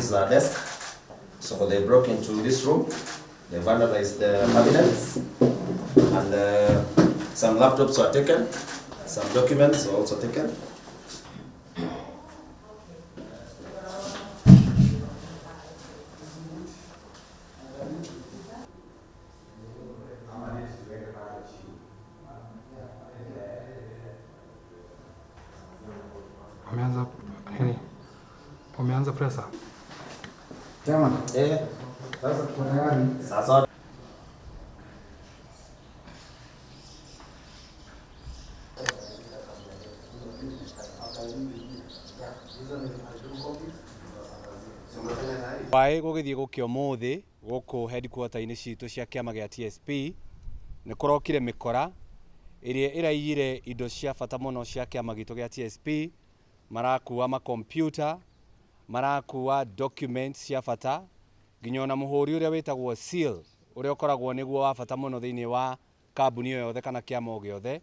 This is our desk. So they broke into this room, they vandalized the cabinets, and some laptops were taken, some documents were also taken. Wameanza nini? Wameanza presa. Chama, Eh, sasa tuko tayari. sasa Waĩ gũgĩthiĩ gũkĩa ũmũthĩ gũkũ headquarter-inĩ citũ cia kĩama gĩa TSP nĩ kũrokire mĩkora ĩrĩa ĩraiyire indo cia bata mũno cia kĩama gitũ gĩa TSP. Marakua makompiuta, marakua documents cia bata, nginya ona mũhũri ũrĩa wĩtagwo seal ũrĩa ũkoragwo nĩguo wa bata mũno thĩinĩ wa kambuni o yothe kana kĩama o gĩothe,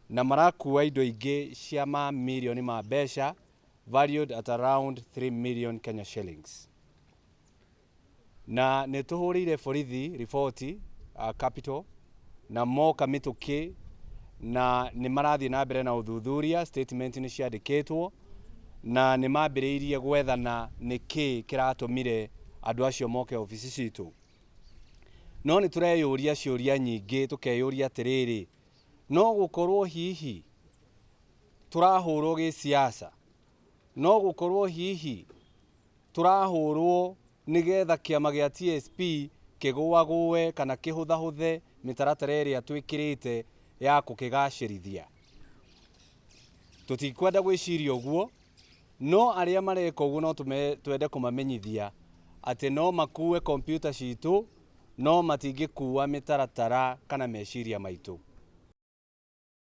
na marakua indo ingĩ cia mamirioni ma mbeca valued at around 3 million Kenya shillings. Na nĩ tũhũrĩire borithi riboti capital na moka mĩtũkĩ na nĩ marathiĩ na mbere na ũthuthuria. Statement nĩ ciandĩkĩtwo na nĩ mambĩrĩirie gwethana nĩ kĩĩ kĩratũmire andũ acio moke obici citũ. No nĩ tũreyũria ciũria nyingĩ, tũkeyũria atĩrĩrĩ, no gũkorwo hihi tũrahũrwo gĩsiasa, no gũkorwo hihi tũrahũrwo nĩgetha kĩama gĩa TSP kĩgũagũe kana kĩhũthahũthe mĩtaratara ĩrĩa twĩkĩrĩte ya kũkĩgacĩrithia. Tũtikwenda gwĩciria ũguo, no arĩa mareka ũguo no twende kũmamenyithia atĩ no makue kompiuta citũ, no matingĩkua mĩtaratara kana meciria maitũ.